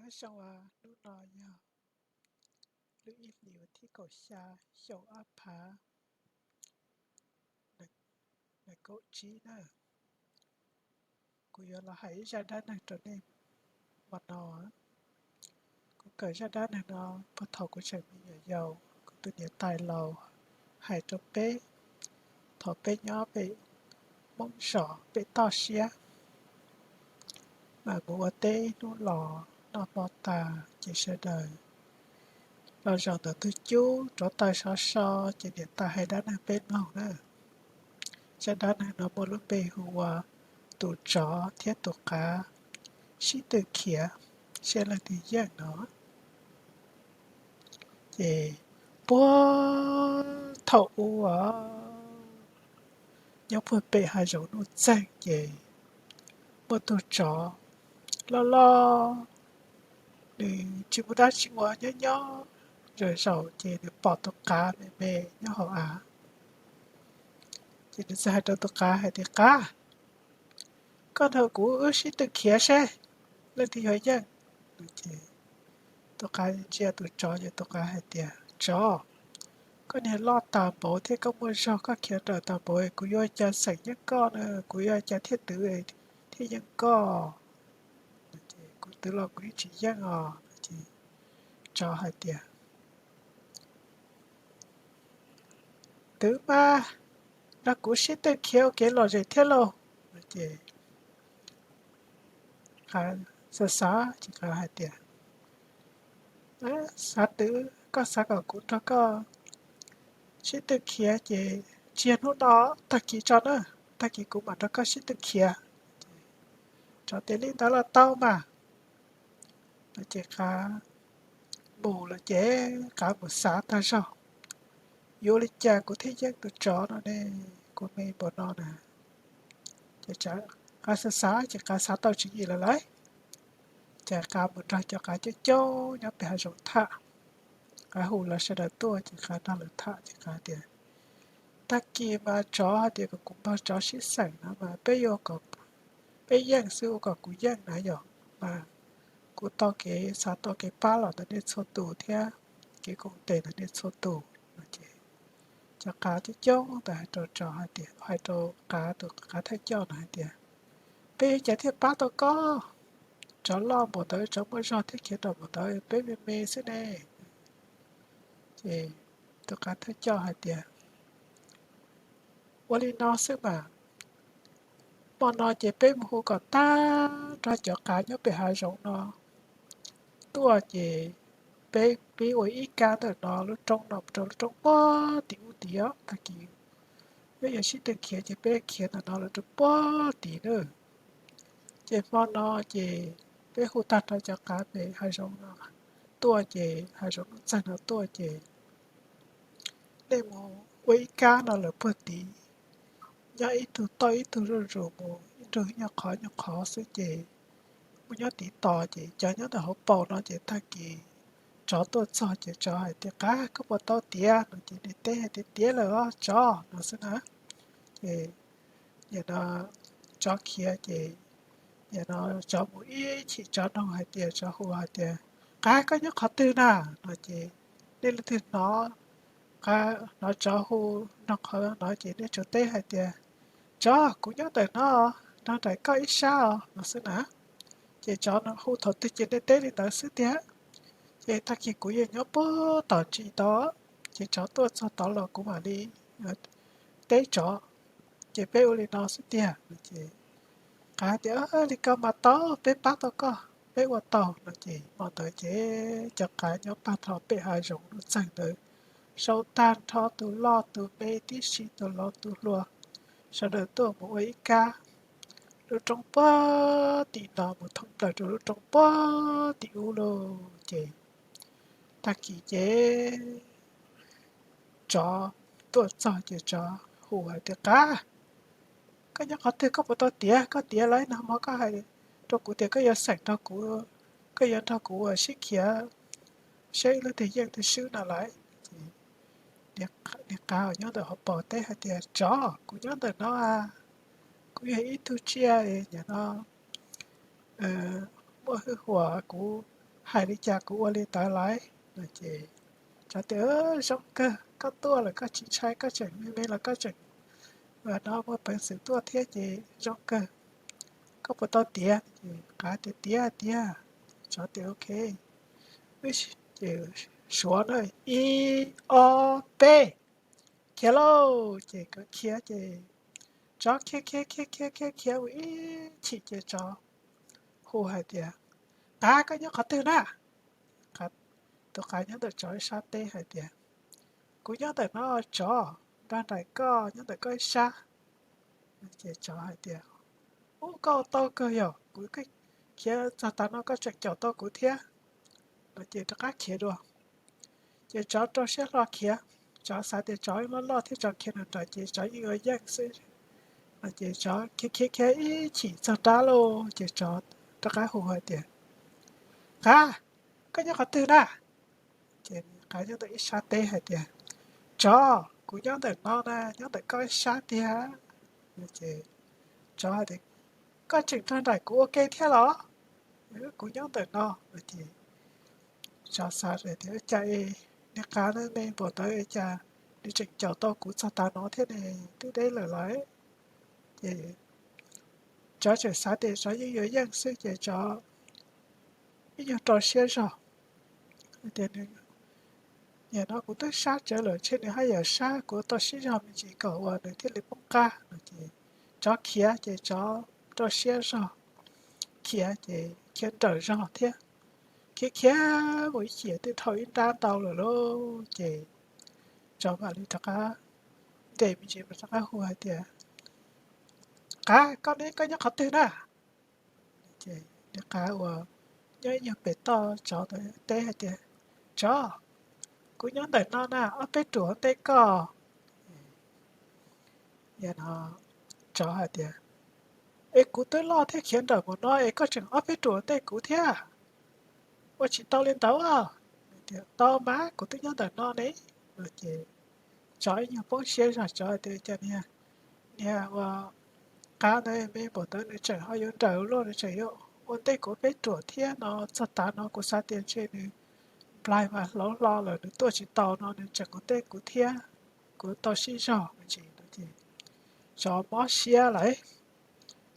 Nyob zoo, hnub no yog lub ib hlis uas thib kaum xya, xyoo ob phav nees nkaum tsib na. Kuv yuav los hais ib zaj dab neeg rau nej hmo no. Kuv kawm zaj dab neeg no puag thaum kuv tseem me nyuam yaus, kuv tus niam tais laus hais rau peb thaum peb nyob pem Hmoob zos pem toj siab, mas mus ua teb hnub los noj hmo tas ces sawv daws los zaum ntawm ntug cub rauv taws sov so, ces niam tais hais dab neeg peb mloog na. Zaj dab neeg no muaj lub npe hu ua tus tsov thiab tus qav sib tw khiav, seb leej twg yeej no. Ces puag thaum ub, nyob puag pem hav zoov nuj txeeg ces muaj tug tsov loj loj, nws tsis muaj dab tsi ua, nyob nyob zaum zaum ces nws pom tus qav me me nyob hauv av. Ces nws txawm hais rau tus qav hais tias, Qav, koj nrog kuv wb sib tw khiav seb leej twg yuav yeej. Tus qav ntsia tus tsov ces tus qav hais tias, Tsov, koj niag loj tas npaum thiab koj muaj zog koj khiav raws tas npaum, kuv yuav cas xeem yeej koj na, kuv yuav cas thiaj twv thiaj yeej koj. Kuv twv los kuv yeej tsis yeej os. Tsov hais tias, Twv mas, nrog kuv sib tw khiav ua kev lom zem thiab lauj. Ces qav xav xav ces qav hais tias, Xav twv, koj xav kom kuv nrog koj sib tw khiav ces tsis yog hnub no, tag kis tso na, tag kis kuv mam nrog koj sib tw khiav. Tsov tias, Li ntawd los tau mas. No ces qav mus lawm ces qav mus xav tag zog, Yuav ua li cas kuv thiaj yeej tus tsov no ne, kuv me npaum no na. Ces qav xav xav ces qav xav tau tswv yim lawm lauj. Ces qav mus nrog cov qav coob coob nyob pem hav zoov tham. Qav hu lawv sawv daws tuaj ces qav nrog lawv tham ces qav tias, Tag kis mas tsov hais tias kom kuv nrog tsov sib xeem no mas peb yuav kom peb yeej xwb, ua kom kuv yeej na yom. Mas kuv tau kev xav tau kev pab los ntawm nej txhua tus thiab kev koom tes ntawm nej txhua tus. Ces cov qav coob coob ntawd hais rau tsov hais tias, hais rau qav tus qav thawj coj no hais tias, Peb yuav cas thiaj pab tau koj? Tsov loj npaum ntawd, tsov muaj zog thiab khiav raws npaum ntawd, peb me me xwb ne. Ces tus qav thawj coj hais tias, Ua li no xwb mas, hmo no ces peb mus hu kom tag nrho cov qav nyob pem hav zoov no tuaj ces peb pib ua ib kab ntawm no lub roob no rau lub roob puag tim ub tid os. Tag kis peb yuav sib tw khiav ces peb khiav ntawm no los rau puag tid na. Ces hmo no ces peb hu tag nrho cov qav pem hav zoov no tuaj ces hav zoov nuj txeeg no tuaj ces nej mus ua ib kab no lawm puag tid, nyob ib tug toj ib tug zuj zus mus, ib tug nyuag qhov nyuag qhov xwb ces muaj nyob tid tos ces cov nyob ntawm hauv paus no ces tag kis tsov tuaj txog ces tsov hais tias, Qav, koj puas tau tiav? No ces nws teb hais tias, Tiav lawm os tsov, no xwb na. Ces nim no tsov khiav ces nim no tsov mus ib chim tsov noog hais tias, tsov hu hais tias, Qav, koj nyob qhov twg na? No ces nej leej twg hnov, hnov tsov hu noog qhov no ces nej tsuas teb hais tias, Tsov, kuv nyob ntawm no, nrog nraim koj ib sab os, no xwb na. Ces tsov hu thaum twg ces nej teb li ntawd xwb tiag. Ces tag kis kuv yeej nyob puag tom ntsis tod, ces tsov tuaj txog tod los kuv mam li teb tsov. Ces peb ua li no xwb tiag. Qav tias, Li koj mas tau, peb pab tau koj, peb ua tau. No ces hmo ntawd ces cov qav nyob pag nrho pem hav zoov nuj txeeg ntawd sau tag nrho tus loj tus me tib si, tus laus tus hluas, sawv daws tuaj mus ua ib kab lub roob puag tim no mus thoob plaws rau lub roob puag tim ub lauj. Ces tag kis ces tsov tuaj txog ces tsov hu hais tias, Qav, koj nyob qhov twg? Koj puas tau tiav? Koj tiav lawm no mas koj hais rau kuv tias koj yuav xeem nrog kuv, koj yuav nrog kuv ua sib khiav seb leej twg yeej twg swb no lawm. Niag qav uas nyob ntawm hauv paus teb hais tias, Tsov, kuv nyob ntawm no, kuv yog ib tug tsiaj nim no muaj hwj huam, kuv hais li cas kuv ua li ntawd lawm. No ces tsov tias, Zoo kawg, koj tuaj lawm koj tsis ntshai, koj tseem me me los koj tseem no muaj peev xwm tuaj thiab ces zoo kawg. Koj puas tau tiav? Qav tias, Tiav tiag. Tsov tias, Ok, ces suav na, ib ob peb, khiav lauj. Ces kawg khiav ces tsov khiav khiav khiav khiav khiav khiav mus ib chim ces tsov hu hais tias, Qav, koj nyob qhov twg na? Tus qav nyob ntawm tsov ib sab teb hais tias, Kuv nyob ntawm no tsov, nrog nraim koj nyob ntawm koj ib sab. Ces tsov hais tias, Ub, koj tau kawg yog kuv khiav txog tav no koj tseem caum tau kuv thiab. No ces rov qab khiav dua. Ces tsov rau siab hlo khiav, tsov xav tias tsov loj loj thiab tsov khiav nrawm nrawm ces tsov yeej yuav yeej xwb. No ces tsov khiav khiav khiav ib chim txog nrab lauj ces tsov rov qab hu hais tias, Qav, koj nyob qhov twg na? Ces qav nyob ntawm ib sab teb hais tias, Tsov, kuv nyob ntawm no na, nyob ntawm koj ib sab tiag. Ces tsov hais tias, Koj tseem nrog nraim kuv ua ke thiab los? Kuv nyob ntawm no. Ces tsov xav tias, Cas es niag qav no me npaum ntawd cas nws tseem caum tau kuv txog tav no thiab ne, twb deb lawm lawm. Ces tsov tseem xav tias tsov yeej yuav yeej xwb ces tsov ib nyuag rau siab zog tias, Nim no kuv twb sab tsawv lawm ntshe nws haj yam sab, kuv tau sib zog me ntsis kom uas nws thiaj li poob qab. No ces tsov khiav ces tsov rau siab zog khiav ces khiav nrawm zog thiab. Khiav khiav mus ib chim twb dhau ib nrab ntau lawm lauj ces tsov mam li rov qab nres me ntsis mas rov qab hu hais tias, Qav, koj ne, koj nyob qhov twg na? Ces niag qav uas nyob ib nyuag pem toj tsov teb hais tias, Tsov, kuv nyob ntawm no na, ob peb ruam ua ntej koj. Tsov hais tias, Es kuv twb loj thiab khiav nrawm mus no es koj tseem ob peb ruam ua ntej kuv thiab, ua tsis tau li ntawd. Tau mas, kuv twb nyob ntawm no ne. Ces tsov ib nyuag poob siab zog, tsov tias, Cas niag, niag ua qav ntawd me npaum ntawd nws tseem ho yuav nrawm luaj, nws tseem yuav ua ntej kuv peb ruam thiab no, txog tav no kuv xav tias ntshe nws nplaig mas hlauv hlo lawm nws tuaj tsis tau no nws tseem ua ntej kuv thiab, kuv tau sib zog me ntsis no ces tsov mob siab lawm.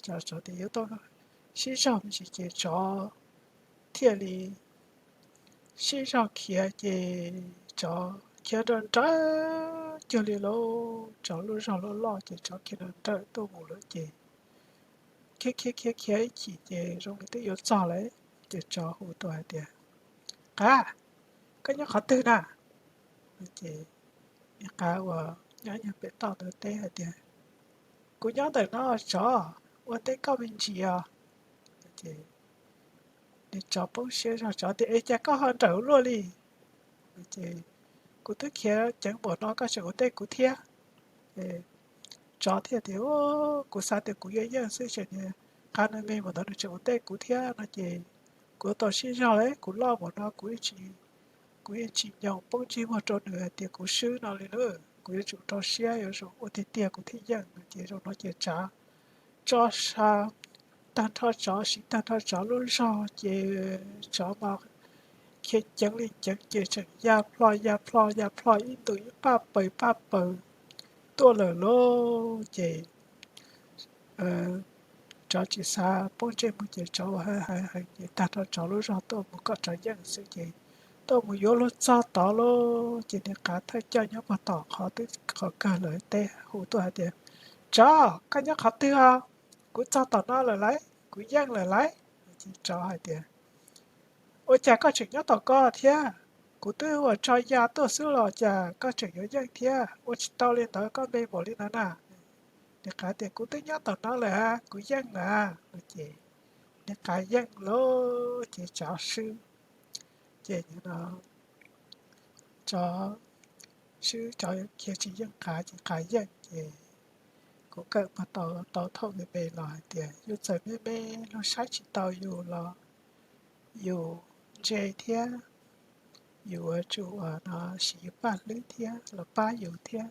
Tsov tias yuav tau sib zog me ntsis ces tsov thiaj li sib zog khiav ces tsov khiav nrawm nrawm cuag li lauj, tsov lub zog loj loj ces tsov khiav nrawm nrawm tuaj mus lawm ces khiav khiav khiav khiav ib chim ces zoo li twb yuav txog lawm ces tsov hu tuaj hais tias, Qav, koj nyob qhov twg na? Ces niag qav uas nyob nyuag pem toj ntawd teb hais tias, Kuv nyob ntawm no tsov, ua ntej koj me ntsis os. Ces niag tsov poob siab zog, tsov tias, Es cas koj ho nrawm luaj li? Ces, Kuv twb khiav ceev npaum no koj tseem ua ntej kuv thiab. Tsov thiaj tias, Kuv xav tias kuv yuav yeej xwb ces niag qav no me npaum ntawd nws tseem ua ntej kuv thiab no ces kuv tau sib zog lawm, kuv loj npaum no kuv yeej tsis nyoos poob ntsej muag rau nws hais tias kuv swb no li na. Kuv yuav tsum rau siab yuav tsum ua tiag tiag kuv thiaj yeej no ces zoo no ces tsov tso sa tag nrho tsov, siv tag nrho tsov lub zog ces tsov mas khiav ceev li ceev ces tseem ya plho ya plho ya plho ib ntus ib paj paws paj paws tuaj lawm lauj. Ces tsov tsis xav poob ntsej muag ces tsov ua heev heev ces tag nrho tsov lub zog tuaj mus kom tsov yeej xwb ces tuaj mus yuav luag txog tod lauj. Ces niag qav thawj coj nyob puag tom qhov twb qhov kawg lawm teb hu tuaj hais tias, Tsov, koj nyob qhov twg os? Kuv txog tom no lawm lauj, kuv yeej lawm lauj. Tsov hais tias, Ua cas koj tseem nyob tom ko thiab? Kuv twb ua tso ya tuaj xwb los cas koj tseem yuav yeej thiab? Ua tsis tau li ntawd, koj me npaum li ntawd na. Niag qav tias, Kuv twb nyob tom no lawm, kuv yeej lawm. No ces niag qav yeej lauj ces tsov swb. Ces no tsov swb, tsov khiav tsis yeej qav ces qav yeej ces kuv kawm puag tau tau thaum me me los hais tias yus txawm me me luag saib tsis tau yus los yus ntse thiab, yus yuav tsum ua no siv yus paj hlwb thiab los pab yus thiab.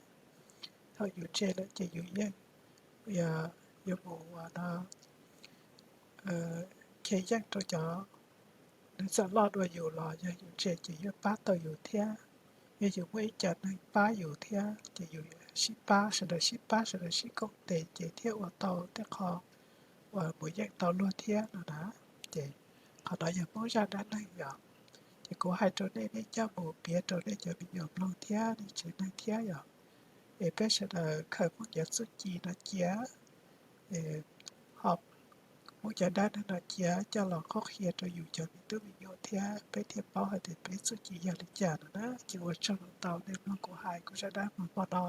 Thaum yus ntse lawm ces yus yeej yuav mus ua no khiav yeej rau cov txawm loj dua yus los yog yus ntse ces yuav pab tau yus thiab. Yog yus muaj ib co neeg pab yus thiab ces yus sib pab, sawv daws sib pab, sawv daws sib koom tes ces thiaj ua tau tej qho uas mus yeem tau luag thiab no na. Ces qhov no yog Hmoob zaj dab neeg yom. Ces kuv hais rau nej, nej coj mus piav rau nej cov me nyuam mloog thiab nej tsev neeg thiab yom. Es peb sawv daws khaws Hmoob cov txuj ci no cia, ho Hmoob cov dab neeg no cia coj los qhuab qhia rau yus cov me tub me nyuam thiab peb thiaj paub hais tias peb txuj ci yog li cas no na. Ces ua tsaug ntau nej mloog kuv hais kuv zaj dab hmo no.